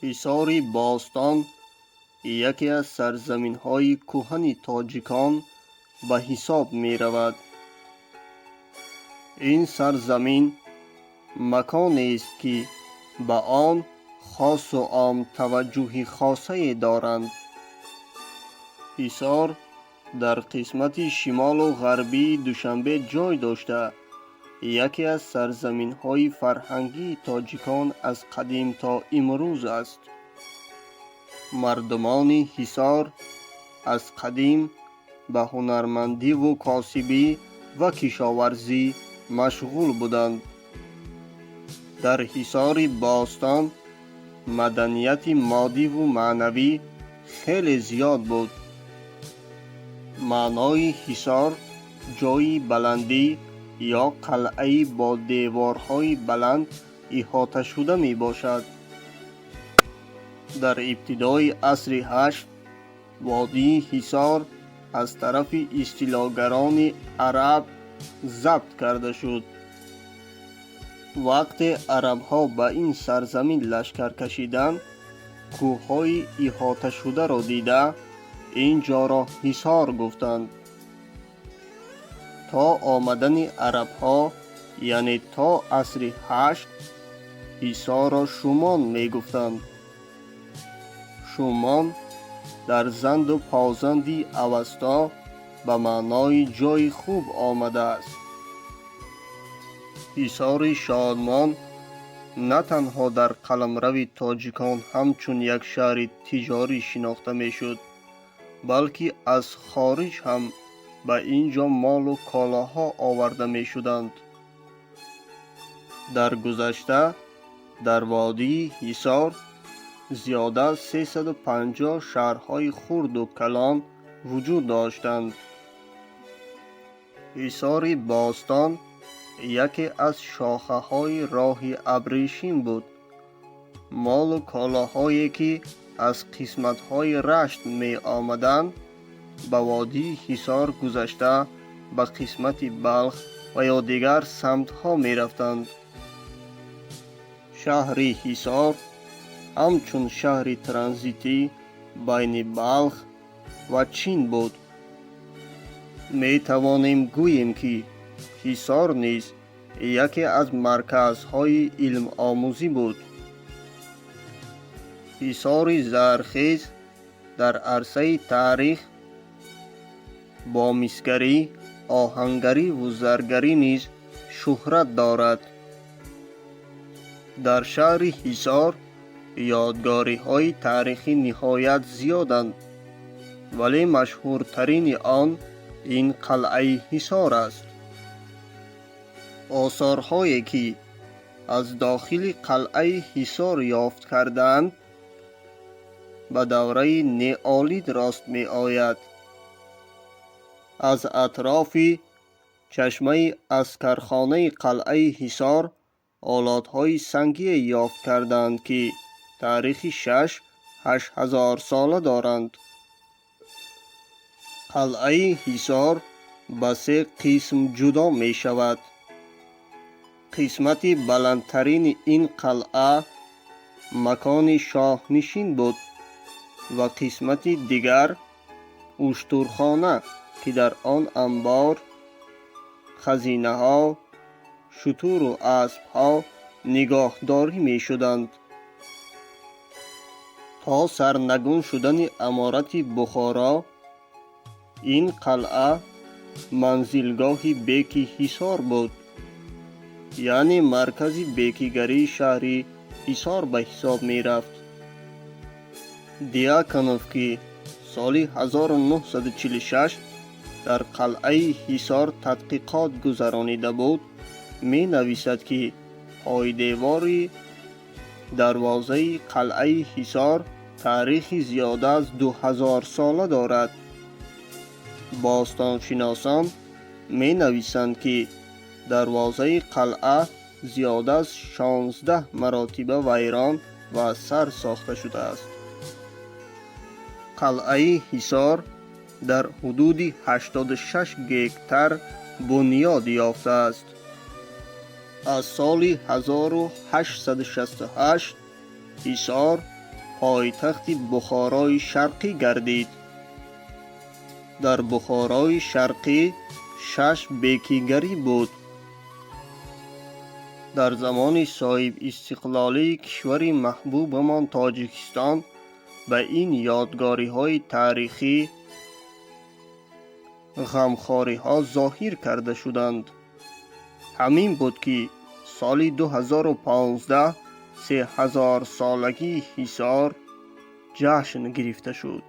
Ҳисори Бостон яке аз сарзаминҳои кӯҳани тоҷикон ба ҳисоб меравад. Ин сарзамин маконест, ки ба он хосу ом таваҷҷӯҳи хосае доранд. Ҳисор дар қисмати шимолу ғарбии Душанбе ҷой дошта, яке аз сарзаминҳои фарҳангии тоҷикон аз қадим то имрӯз аст. Мардумони Ҳисор аз қадим ба ҳунармандиву косибӣ ва кишоварзӣ машғул буданд. Дар Ҳисори Бостон маданияти моддиву маънавӣ хеле зиёд буд. Маънои ҳисор ҷойи баландӣ ё қалъаи бо деворҳои баланд иҳоташуда мебошад. Дар ибтидои асри ҳашт водии Ҳисор аз тарафи истилогарони араб забт карда шуд. Вақте арабҳо ба ин сарзамин лашкар кашиданд, кӯҳҳои иҳоташударо дида, ин ҷоро Ҳисор гуфтанд. То омадани арабҳо, яъне то асри ҳашт, Ҳисорро Шумон мегуфтанд. Шумон дар занду позанди Авасто ба маънои ҷойи хуб омадааст. Ҳисори Шодмон на танҳо дар қаламрави тоҷикон ҳамчун як шаҳри тиҷорӣ шинохта мешуд, балки аз хориҷ ҳам ба ин ҷо молу колоҳо оварда мешуданд. Дар гузашта дар водии Ҳисор зиёда аз 350 шаҳрҳои хурду калон вуҷуд доштанд. Ҳисори Бостон яке аз шохаҳои роҳи абрешим буд. Молу колоҳое, ки аз қисматҳои Рашт меомаданд, ба водии Ҳисор гузашта, ба қисмати Балх ва ё дигар самтҳо мерафтанд. Шаҳри Ҳисор ҳамчун шаҳри транзитӣ байни Балх ва Чин буд. Метавонем гӯем, ки Ҳисор низ яке аз марказҳои илмомӯзӣ буд. Ҳисори зархез дар арсаи таърих бо мисгарӣ, оҳангариву заргарӣ низ шӯҳрат дорад. Дар шаҳри Ҳисор ёдгориҳои таърихӣ ниҳоят зиёданд, вале машҳуртарини он ин қалъаи Ҳисор аст. Осорҳое, ки аз дохили қалъаи Ҳисор ёфт кардаанд, ба давраи неолит рост меояд. Аз атрофи чашмаи аскархонаи қалъаи Ҳисор олотҳои сангие ёфт карданд, ки таърихи 6-8 ҳазорсола доранд. Қалъаи Ҳисор ба се қисм ҷудо мешавад. Қисмати баландтарини ин қалъа макони шоҳнишин буд ва қисмати дигар уштурхона, ки дар он анбор, хазинаҳо, шутуру аспҳо нигоҳдорӣ мешуданд. То сарнагун шудани аморати Бухоро ин қалъа манзилгоҳи беки Ҳисор буд, яъне маркази бекигарии шаҳри Ҳисор ба ҳисоб мерафт. Дьяконов, ки соли 1946 дар қалъаи Ҳисор тадқиқот гузаронида буд, менависад, ки пойдевори дарвозаи қалъаи Ҳисор таърихи зиёда аз 2000 сола дорад. Бостоншиносон менависанд, ки дарвозаи қалъа зиёда аз 16 маротиба вайрон ва аз сар сохта шудааст. Қалъаи Ҳисор дар ҳудуди 86 гектар бунёд ёфтааст. Аз соли 1868 Ҳисор Пойтахти Бухорои Шарқӣ гардид. Дар Бухорои Шарқӣ шаш бекигарӣ буд. Дар замони соҳибистиқлолии кишвари маҳбубамон Тоҷикистон ба ин ёдгориҳои таърихӣ ғамхориҳо зоҳир карда шуданд. Ҳамин буд, ки соли 2015 сеҳазорсолагии Ҳисор ҷашн гирифта шуд.